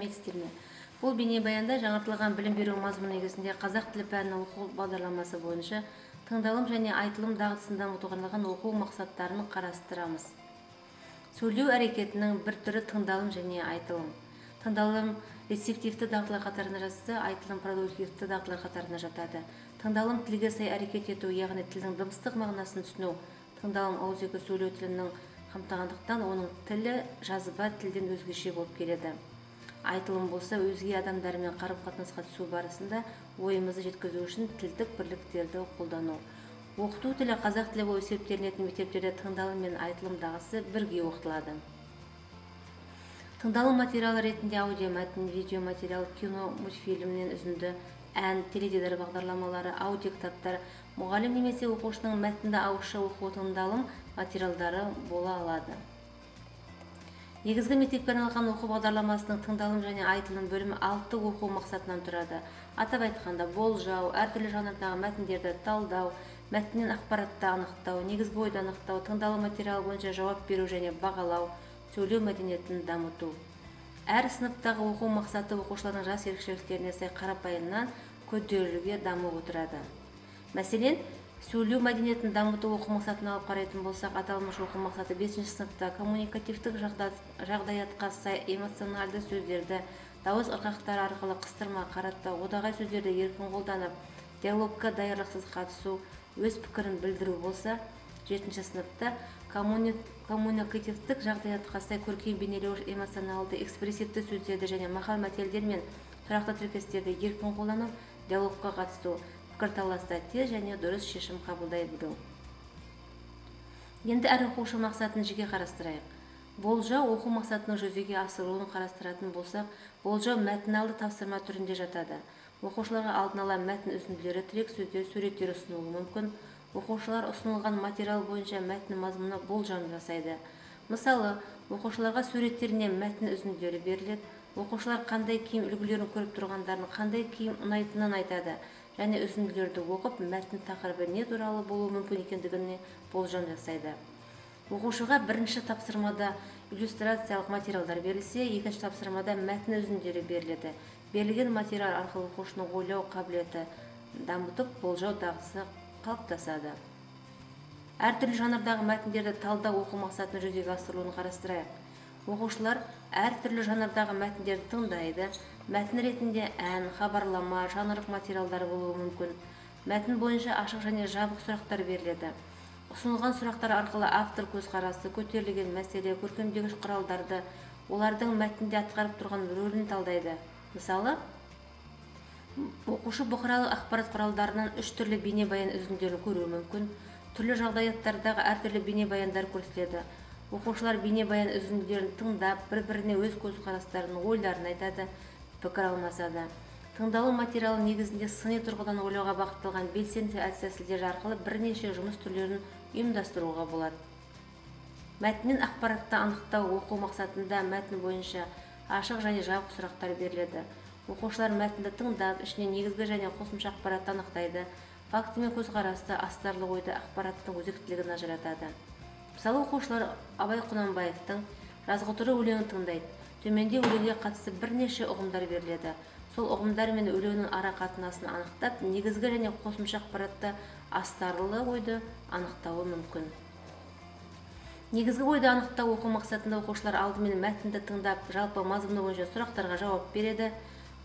Сәлеметсіздер ме? Бұл бейнебаянда жаңартылған білім беру мазмұны негізінде қазақ тілі пәнінің оқу бағдарламасы бойынша тыңдалым және айтылым дағдысын дамытуға арналған оқу мақсаттарын қарастырамыз. Сөйлеу әрекетінің бір түрі тыңдалым және айтылым. Тыңдалым рецептивті дағдылар қатарына жатса, айтылым продуктивті дағдылар қатарына жатады. Тыңдалым тілге сай әрекет ету, яғни тілдің дыбыстық мағынасын түсіну. Тыңдалым ауызекі сөйлеу тілінің қамтығандықтан оның тілі жазба тілден өзгеше болып келеді. Айтылым болса, өзге адамдармен қарым-қатынасқа түсу барысында ойымызды жеткізу үшін тілдік бірліктерді қолдану. Оқыту тілі қазақ тілі болып есептелінетін мектептерде тыңдалым мен айтылым дағдысы бірге оқытылады. Тыңдалым материалы ретінде аудиомәтін, видеоматериал, кино, мультфильмнен үзінді, ән, теледидар бағдарламалары, аудиокітаптар, мұғалім немесе оқушының мәтінді ауызша оқу тыңдалым материалдары бола алады. Негізгі мектепке арналған оқу бағдарламасының тыңдалым және айтылым бөлімі 6 оқу мақсатынан тұрады. Атап айтқанда, болжау, әртүрлі жанрдағы мәтіндерді талдау, мәтіннен ақпаратты анықтау, негізгі ойды анықтау, тыңдалым материалы бойынша жауап беру және бағалау, сөйлеу мәдениетін дамыту. Әр сыныптағы оқу мақсаты оқушылардың жас ерекшеліктеріне сай қарапайымнан күрделіге дамып отырады. Мәселен, сөйлеу мәдениетін дамыту оқу мақсатын алып қарайтын болсақ, аталмыш оқу мақсаты 5-ші сыныпта коммуникативтік жағдаятқа сай эмоционалды сөздерді дауыс ырғақтары арқылы қыстырма, қаратпа, одағай сөздерді еркін қолданып, диалогқа даярлықсыз қатысу, өз пікірін білдіру болса, 7-ші сыныпта коммуникативтік жағдаятқа сай көркем бейнелеу эмоционалды, экспрессивті сөздерді және мақал-мәтелдер мен тұрақты тіркестерді еркін қолданып, диалогқа қатысу, пікірталаста тез және дұрыс шешім қабылдай білу. Енді әр оқушы мақсатын жеке қарастырайық. Болжау оқу мақсатының жүзеге асырылуын қарастыратын болсақ, болжау мәтін алды тапсырма түрінде жатады. Оқушыларға алдын ала мәтін үзінділері, тірек сөздер, суреттер ұсынылуы мүмкін. Оқушылар ұсынылған материал бойынша мәтін мазмұнына болжам жасайды. Мысалы, оқушыларға суреттеріне мәтін үзінділері беріледі. Оқушылар қандай киім үлгілерін көріп тұрғандарын, қандай киім ұнайтынын айтады және үзінділерді оқып, мәтін тақырыбы не туралы болуы мүмкін екендігіне болжам жасайды. Оқушыға бірінші тапсырмада иллюстрациялық материалдар берілсе, екінші тапсырмада мәтін үзінділері беріледі. Берілген материал арқылы оқушының ойлау қабілеті дамытып, болжау дағдысы қалыптасады. Әртүрлі жанрдағы мәтіндерді талдау оқу мақсатының жүзеге асырылуын қарастырайық. Оқушылар әртүрлі жанрдағы мәтіндерді тыңдайды. Мәтін ретінде ән, хабарлама, жанрлық материалдар болуы мүмкін. Мәтін бойынша ашық және жабық сұрақтар беріледі. Ұсынылған сұрақтар арқылы автор көзқарасы, көтерілген мәселе, көркемдегіш құралдарды, олардың мәтінде атқарып тұрған рөлін талдайды. Мысалы, оқушы бұқаралық ақпарат құралдарынан 3 түрлі бейнебаян үзінділерін көруі мүмкін. Түрлі жағдаяттардағы әртүрлі бейнебаяндар көрсетіледі. Оқушылар бейнебаян үзінділерін тыңдап, бір-біріне өз көзқарастарын, ойларын айтады, пікір алмасады. Тыңдалым материалы негізінде сыни тұрғыдан ойлауға бағытталған белсенді әдіс-тәсілдер арқылы бірнеше жұмыс түрлерін ұйымдастыруға болады. Мәтіннен ақпаратты анықтау оқу мақсатында мәтін бойынша ашық және жабық сұрақтар беріледі. Оқушылар мәтінді тыңдап, ішінен негізгі және қосымша ақпаратты анықтайды, факті мен көзқарасты, астарлы ойды, ақпараттың өзектілігін ажыратады. Мысалы, оқушылар Абай Құнанбаевтың Жазғытұры өлеңін тыңдайды. Төменде өлеңге қатысты бірнеше ұғымдар беріледі. Сол ұғымдар мен өлеңнің ара қатынасын анықтап, негізгі және қосымша ақпаратты, астарлы ойды анықтауы мүмкін. Негізгі ойды анықтау оқу мақсатында оқушылар алдымен мәтінді тыңдап, жалпы мазмұны бойынша сұрақтарға жауап береді.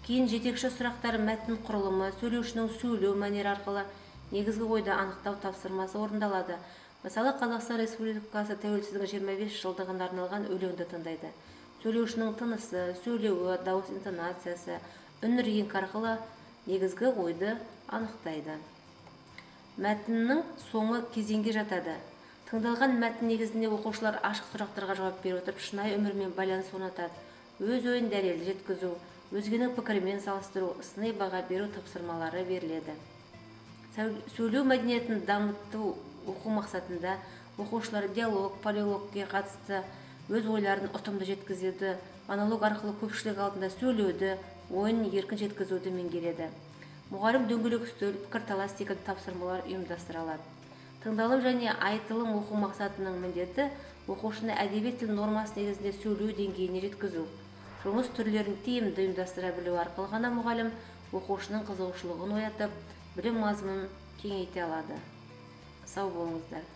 Кейін жетекші сұрақтар мәтін құрылымы, сөйлеушінің сөйлеу мәнері арқылы негізгі ойды анықтау тапсырмасы орындалады. Мысалы, Қазақстан Республикасы тәуелсіздігінің 25 жылдығына арналған өлеңді тыңдайды. Сөйлеушінің тынысы, сөйлеуі, дауыс интонациясы, үн реңкі арқылы негізгі ойды анықтайды. Мәтіннің соңы кезеңге жатады. Тыңдалған мәтін негізінде оқушылар ашық сұрақтарға жауап бере отырып, шынайы өмірмен байланыс орнатады. Өз ойын дәлелді жеткізу, өзгенің пікірімен салыстыру, сыни баға беру тапсырмалары беріледі. Сөйлеу мәдениетін дамыту оқу мақсатында оқушылар диалог, полилогке қатысты өз ойларын ұтымды жеткізеді, монолог арқылы көпшілік алдында сөйлеуді, ойын еркін жеткізуді меңгереді. Мұғалім дөңгелек үстел, пікірталас секілді тапсырмалар ұйымдастыра алады. Тыңдалым және айтылым оқу мақсатының міндеті оқушыны әдеби тіл нормасы негізінде сөйлеу деңгейіне жеткізу. Жұмыс түрлерін тиімді ұйымдастыра білу арқылы ғана мұғалім оқушының қызығушылығын оятып, білім мазмұнын кеңейте алады. Сау болыңыздар.